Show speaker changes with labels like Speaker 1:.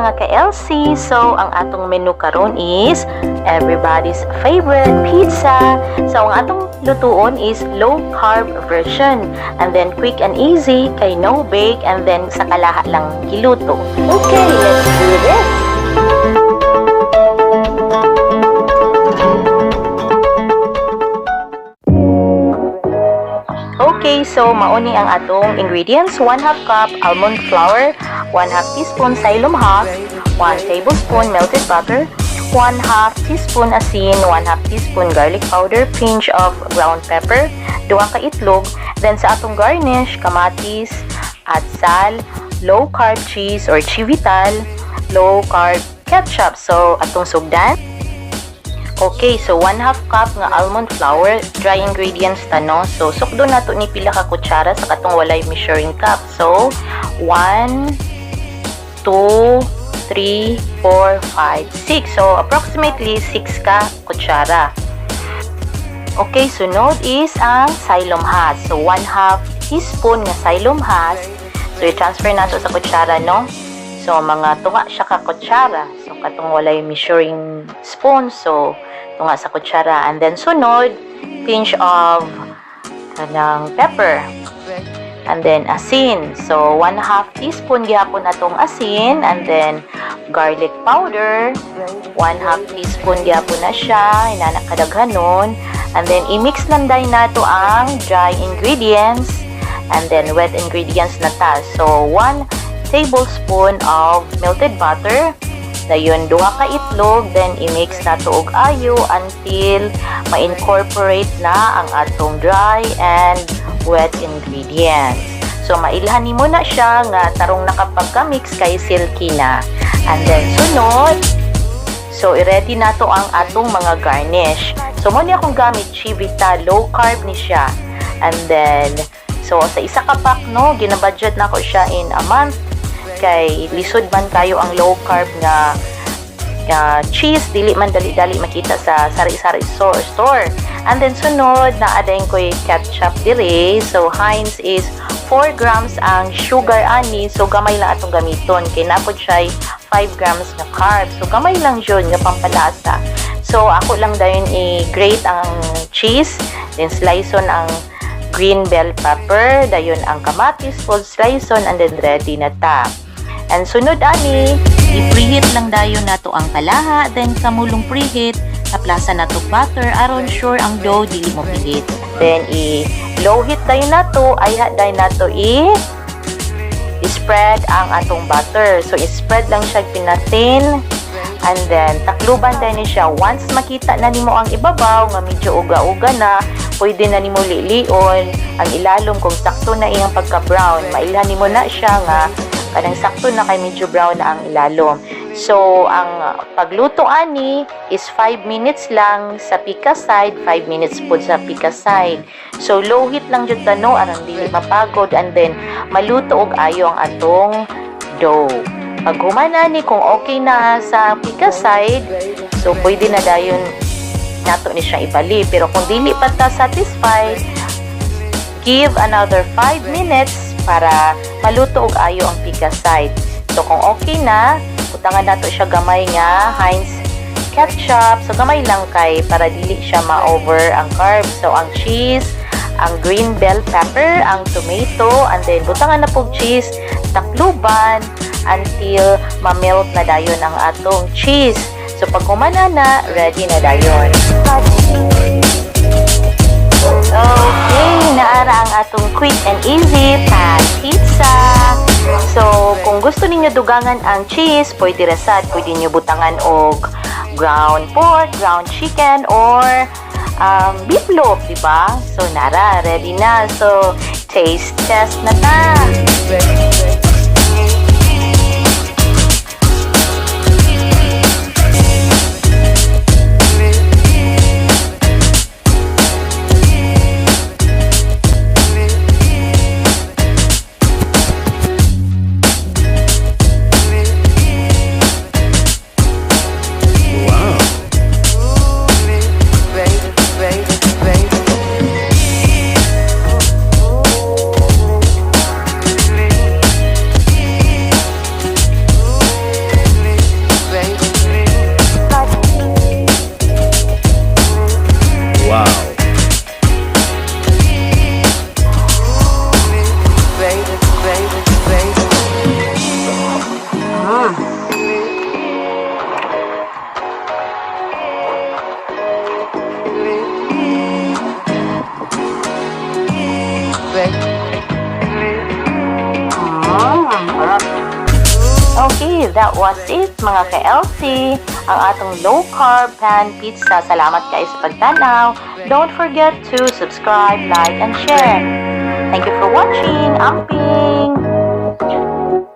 Speaker 1: Mga ka-LC. So, ang atong menu karon is everybody's favorite pizza. So, ang atong lutuon is low carb version. And then, quick and easy, kay no bake, and then sa kalaha lang giluto. Okay, let's do this! Okay, so mauni ang atong ingredients: 1/2 cup almond flour, 1/2 teaspoon psyllium husk, 1 tablespoon melted butter, 1/2 teaspoon asin, 1/2 teaspoon garlic powder, pinch of ground pepper, duha ka itlog, then sa atong garnish, kamatis, atsal, low carb cheese or chivital, low carb ketchup. So atong sugdan. Okay, so 1/2 cup nga almond flour, dry ingredients ta, no? So, sukdo nato ni pila ka kutsara sa katong walay measuring cup. So, 1, 2, 3, 4, 5, 6. So, approximately 6 ka kutsara. Okay, sunod is ang psyllium husk. So, 1/2 teaspoon nga psyllium husk. So, i-transfer nato sa kutsara, no? So, mga tunga siya ka kutsara. So, katong walay measuring spoon. So, tunga sa kutsara. And then, sunod, pinch of kanang pepper. And then, asin. So, 1/2 teaspoon gihapon atong asin. And then, garlic powder. 1/2 teaspoon gihapon na siya. Inana kadaghanon. And then, i-mix lang dahil nato ang dry ingredients. And then, wet ingredients na ta. So, 1 tablespoon of melted butter. Dayon duha ka itlog, then i-mix nato og ayo until ma-incorporate na ang atong dry and wet ingredients. So mailhan nimo na siya nga tarong nakapagka-mix kay silky na. And then sunod, so i-ready nato ang atong mga garnish. So mo ni akong gamit Chivita, low carb ni siya. And then so sa isa ka pack, no, ginabudget nako siya in a month kay lisod man kayo ang low carb nga cheese, dili man dali-dali makita sa sari-sari store. And then sunod na adayon ko'y ketchup dire. So Heinz is 4 grams ang sugar ani, so gamay lang atong gamiton kay napod siya 5 grams nga carbs. So gamay lang jud nga pampalasa. So ako lang dayon i-grate ang cheese, then slice on ang green bell pepper, dayon ang kamatis full slice on, and then ready na ta. And sunod ani, i-preheat lang dayon nato ang kalaha, then kamulong preheat, taplasa nato butter aron sure ang dough dili mo pilit. Then i-low heat dayon nato, ayha dayon nato i-spread ang atong butter. So i-spread lang siya pinatin, and then takluban dayon ni siya. Once makita na nimo ang ibabaw nga medyo uga-uga na, pwede na nimo lilion ang ilalom kung sakto na iyang pagka-brown. Mailhan nimo na siya nga kanang sakto na kay medyo brown na ang ilalom. So, ang pagluto ani is 5 minutes lang sa pika side, 5 minutes po sa pika side. So, low heat lang jud ta, no, aron dili mapagod, and then maluto og ayo ang atong dough. Pag human ani, kung okay na sa pika side, so pwede na dayon nato ni siya ibali. Pero kung dili pa ta satisfied, give another 5 minutes para maluto og ayo ang pika side. So kung okay na, butangan nato siya gamay nga Heinz ketchup. So gamay lang kay para dili siya ma-over ang carbs. So ang cheese, ang green bell pepper, ang tomato, and then butangan na pog cheese, takluban until ma-melt na dayon ang atong cheese. So pag humana na, ready na dayon. Okay, naara ang atong quick and easy pan pizza. So, kung gusto ninyo dugangan ang cheese, pwede rasad, pwede niyo butangan og ground pork, ground chicken, or beef loaf, di ba? So, nara, ready na. So, taste test na ta.
Speaker 2: Wow.
Speaker 3: Baby, baby.
Speaker 1: Sarap. Okay, that was it, mga ka-LC. Ang atong low-carb pan pizza. Salamat guys sa pagtanaw. Don't forget to subscribe, like, and share. Thank you for watching. Amping!